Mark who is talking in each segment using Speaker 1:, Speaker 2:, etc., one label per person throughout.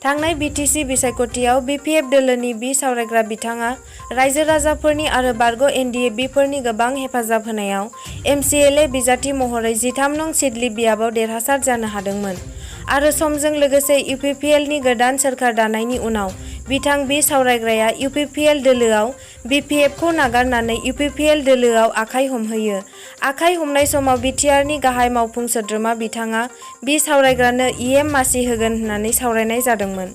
Speaker 1: थांनाय बीटीसी बिसायख'थियाव बीपीएफ दोलोनि बि सावरायग्रा बिथाङा रायजो राजाफोरनि आरो बारग' एनडीए-बिफोरनि गोबां हेफाजाब होनायाव एमसीएलए बिजाथि महरै 13 नं सिदली बियाबाव देरहासार जानो हादोंमोन आरो समजों लोगोसे यूपीपीएलनि गोदान सोरखार दानायनि उनाव बिथां बि सावरायग्राया यूपीपीएल दोलोआव बीपीएफखौ नागारनानै यूपीपीएल दोलोआव आखाइ हमहोयो। आखाइ हमनाय समाव बिटिआरनि गाहाय मावफुं सोद्रोमा बिथाङा बि सावरायग्रानो ईएम मासि होगोन होननानै सावरायनाय जादोंमोन।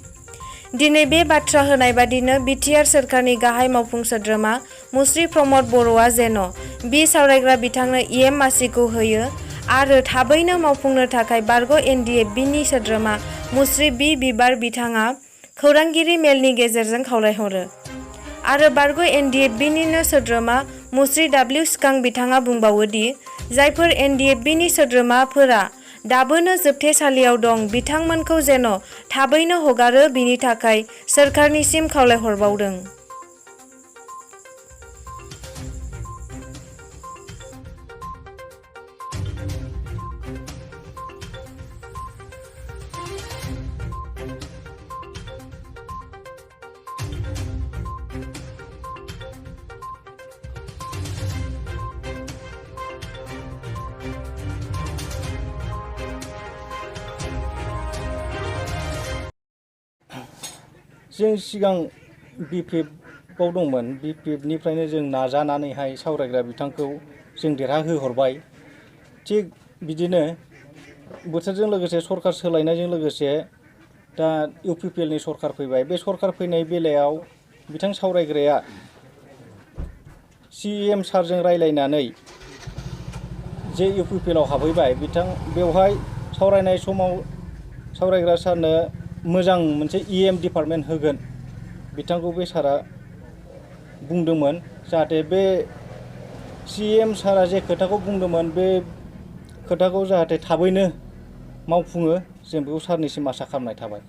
Speaker 1: दिनै बे बाथ्रा होनाय बादिनो बिटिआर सोरखारनि गाहाय मावफुं सोद्रोमा मुस्रि प्रमद बर'आ जेन' बि सावरायग्रा बिथांनो ईएम मासिखौ होयो आरो थाबैनो मावफुंनो थाखाय बारग' एनडीए-बिनि सोद्रोमा मुस्रि बि बिबार बिथाङा खौरांगिरि मेलनि गेजेरजों खावलायहरो आरो बारग' एनडीए-बिनिनो सोद्रोमा मुस्रि डब्लिउ स्कां बिथाङा बुंबावो दि जायफोर एनडीए-बिनि सोद्रोमाफोरा दाबोनो जोबथेसालियाव दं बिथांमोनखौ जेन' थाबैनो हगारो बिनि थाखाय सोरखारनिसिम खावलायहरबावदों।
Speaker 2: जों सिगां बीपीएफआव दंमोन, बीपीएफनिफ्रायनो जों नाजानानैहाय सावरायग्रा बिथांखौ जों देरहाहोहरबाय। थिग बिदिनो बोथोरजों लोगोसे सरकार सोलायनायजों लोगोसे दा यूपीपीएलनि सरकार फैबाय। बे सरकार फैनाय बेलायाव बिथां सावरायग्राया सीएम सारजों रायलायनानै जे यूपीपीएलआव हाबहैबाय, बिथां बेवहाय सावरायनाय समाव सावरायग्रा सारनो मोजां मोनसे ईएम डिपार्टमेन्ट होगोन बिथांखौ बे सारा बुंदोंमोन। जाहाथे बे सीएम सारा जे खोथाखौ बुंदोंमोन बे खोथाखौ जाहाथे थाबैनो मावफुङो, जों बेखौ सारनिसिम आसा खालामनाय थाबाय।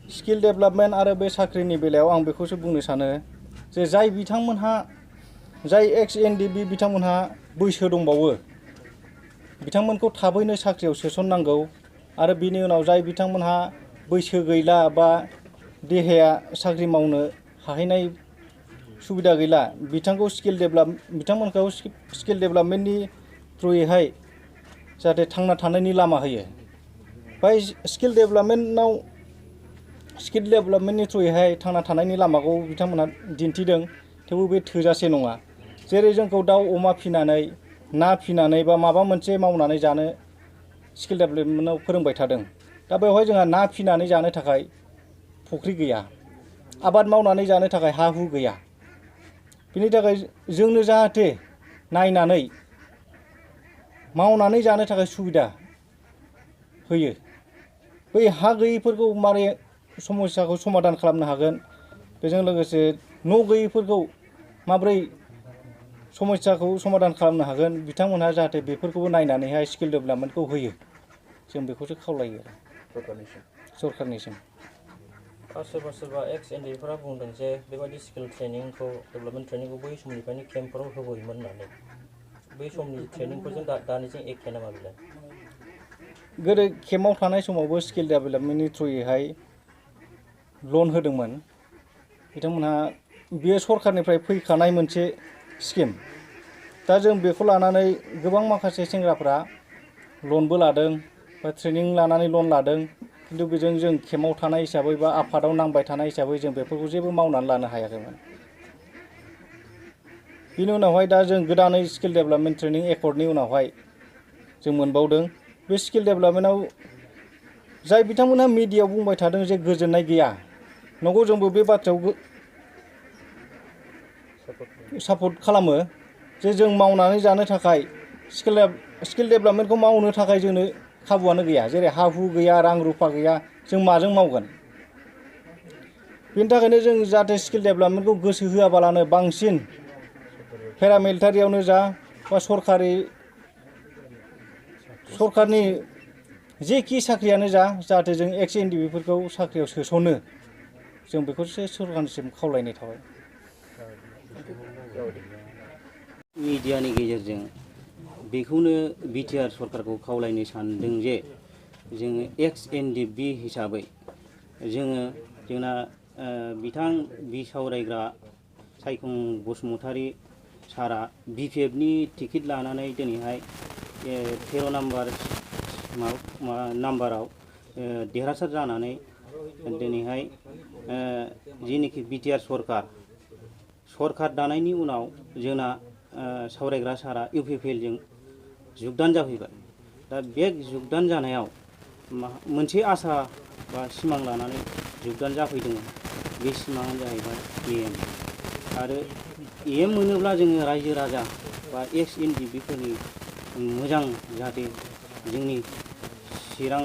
Speaker 2: स्किल डेभेलपमेन्ट आरो बे साख्रिनि बेलायाव आं बेखौसो बुंनो सानो जे जाय बिथांमोनहा जाय एक्स एनडीए बिथांमोनहा बैसो दंबावो बिथांमोनखौ थाबैनो साख्रियाव सोसननांगौ आरो बिनि उनाव जाय बिथांमोनहा बैसो गैला बा देहाया साख्रि मावनो हाहैनाय सुबिदा गैला बिथांमोनखौ स्किल डेभेलपमेन्टनि थ्रुयैहाय जाहाथे थांना थानायनि लामा होयो। बाय स्किल डेभेलपमेन्टनि थ्रुयैहाय थांना थानायनि लामाखौ बिथांमोनहा दिन्थिदों, थेवबो बे थोजासे नङा। जेरै जोंखौ दाउ अमा फिनानै ना फिनानै बा माबा मोनसे मावनानै जानो स्किल डेभेलपमेन्टआव फोरोंबाय थादों। दा बेवहाय जोंहा ना फिनानै जानो थाखाय फुख्रि गैया, आबाद मावनानै जानो थाखाय हा हु गैया। बिनि थाखाय जोंनो जाहाथे नायनानै मावनानै जानो थाखाय सुबिदा होयो। बै हा गैयैफोरखौ मारै समस्याखौ समाधान खालामनो हागोन, बेजों लोगोसे न' गैयैफोरखौ माब्रै समस्याखौ समाधान खालामनो हागोन, बिथांमोनहा जाहाथे बेफोरखौबो नायनानैहाय स्किल डेभेलपमेन्टखौ होयो, जों बेखौसो खावलायो सरकारनिसिम।
Speaker 3: सोरबा एक्स एनडीएफोरा बुंदों जे बेबायदि स्किल ट्रेनिंखौ डेभेलपमेन्ट ट्रेनिंखौ बै समनिफ्रायनो केम्पफोराव होबोयोमोन होननानै। बै समनि ट्रेनिंफोरजों दानिजों एखे नामा बेलाय?
Speaker 2: गोदो केम्पआव थानाय समावबो स्किल डेभेलपमेन्टनि थ्रुयैहाय लन होदोंमोन बिथांमोनहा। बेयो सरकारनिफ्राय फैखानाय मोनसे स्किम। दा जों बेखौ लानानै गोबां माखासे सेंग्राफ्रा लनबो लादों बा ट्रेनिं लानानै लन लादों, खिन्थु बेजों जों केम्पआव थानाय हिसाबै बा आफादाव नांबाय थानाय हिसाबै जों बेफोरखौ जेबो मावनानै लानो हायाखैमोन। बिनि उनावहाय दा जों गोदानै स्किल डेभेलपमेन्ट ट्रेनिं एकर्डनि उनावहाय जों मोनबावदों। बे स्किल डेभेलपमेन्टआव जाय बिथांमोनहा मिडियायाव बुंबाय थादों जे गोजोननाय गैया, नंगौ जोंबो बे बाथ्रायाव सापर्ट खालामो जे जों मावनानै जानो थाखाय स्किल डेभेलपमेन्टखौ मावनो थाखाय जोंनो खाबुआनो गैया। जेरै हा हु गैया, रां रुफा गैया, जों माजों मावगोन? बेनि थाखायनो जों जाहाथे स्किल डेभेलपमेन्टखौ गोसो होआबालानो बांसिन पेरामिलिटारियावनो जा बा सरकारनि जेखि साख्रियानो जा, जाहाथे जों एक्स एनडीएफोरखौ साख्रियाव सोसनो, जों बेखौसो सरकारनिसिम खावलायनाय थाबाय।
Speaker 4: मिडियानि गेजेरजों बेखौनो बिटिआर सरकारखौ खावलायनो सानदों जे जोङो एक्स एनडिएफबि हिसाबै जोंना बिथां बिसावरायग्रा सायखं बसुमतारी सारा बिपिएफनि टिकेट लानानै दिनैहाय 13 नाम्बाराव देरहासार जानानै दिनैहाय जेनिखि बिटिआर सरकार दानायनि उनाव जोंना सावरायग्रा सारा इउपिपिएलजों जुगदान जाफैबाय। दा बे जुगदान जानायाव मोनसे आसा बा सिमां लानानै जुगदान जाफैदोंमोन। बे सिमाङानो जाहैबाय EM आरो EM मोनोब्ला जोङो रायजो राजा बा एक्स एनडिएफबिफोरनि मोजां जाहाथे जोंनि चिरां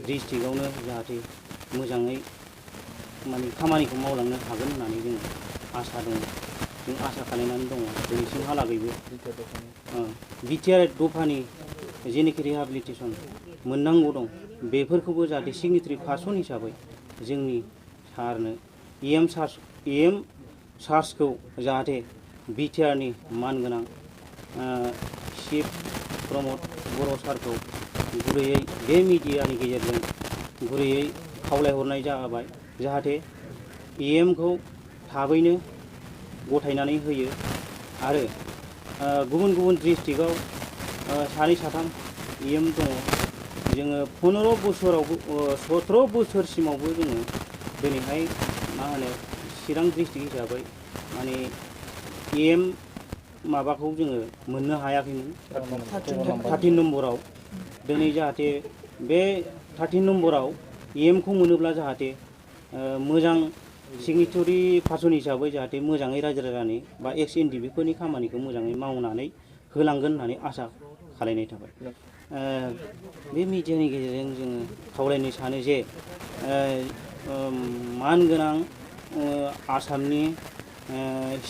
Speaker 4: डिस्ट्रिक्टआवनो जाहाथे मोजाङै माने खामानिखौ मावलांनो हागोन होननानै जों आसा दङ। जों आसा खालामनानै दङ दिनैसिमहालागैबो बिटिआर दफानि जेनिखि रिहाबिलिटेसन मोननांगौ दं बेफोरखौबो जाहाथे सिगनेटारि पारसन हिसाबै जोंनि सारनो EM सार्चखौ जाहाथे बिटिआरनि मानगोनां चिफ प्रमद बर' सारखौ गुरैयै बे मिडियानि गेजेरजों गुरैयै खावलायहरनाय जाबाय जाहाथे EMखौ थाबैनो गथायनानै होयो आरो गुबुन गुबुन डिस्ट्रिक्टआव 2-3 EM दङ। जोङो 15 बोसोरावबो 17 बोसोरसिमावबो जोङो दिनैहाय मा होनो चिरां डिस्ट्रिक्ट हिसाबै माने EM माबाखौ जोङो मोननो हायाखैमोन 13 नम्बराव। दिनै जाहाथे बे 13 नम्बराव EMखौ मोनोब्ला जाहाथे मोजां सिगनेटारि पारसन हिसाबै जाहाथे मोजाङै रायजो राजानि बा एक्स एनडिएफबिफोरनि खामानिखौ मोजाङै मावनानै होलांगोन होननानै आसा खालायनाय थाबाय। बे मिडियानि गेजेरजों जोङो खावलायनो सानो जे मानगोनां आसामनि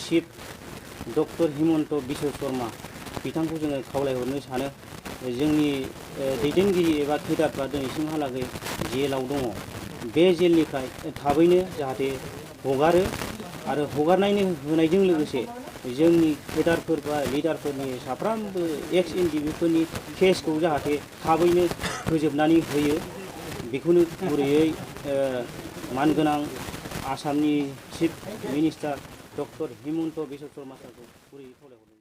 Speaker 4: चिफ डक्टर हिमन्त बिश्व शर्मा बिथांखौ जोङो खावलायहरनो सानो जोंनि दैदेनगिरि एबा केडारफ्रा दिनैसिमहालागै जेलाव दङ। बे जेलनिफ्राय थाबैनो जाहाथे हगारो आरो हगारनायनि होनायजों लोगोसे जोंनि केडारफोर बा लिडारफोरनि साफ्रोमबो एक्स एनडिएफबिफोरनि केसखौ जाहाथे थाबैनो फोजोबनानै होयो बेखौनो गुरैयै मानगोनां आसामनि chief minister doctor Himanta Biswa Sharma सारखौ गुरैयै खावलायहरनाय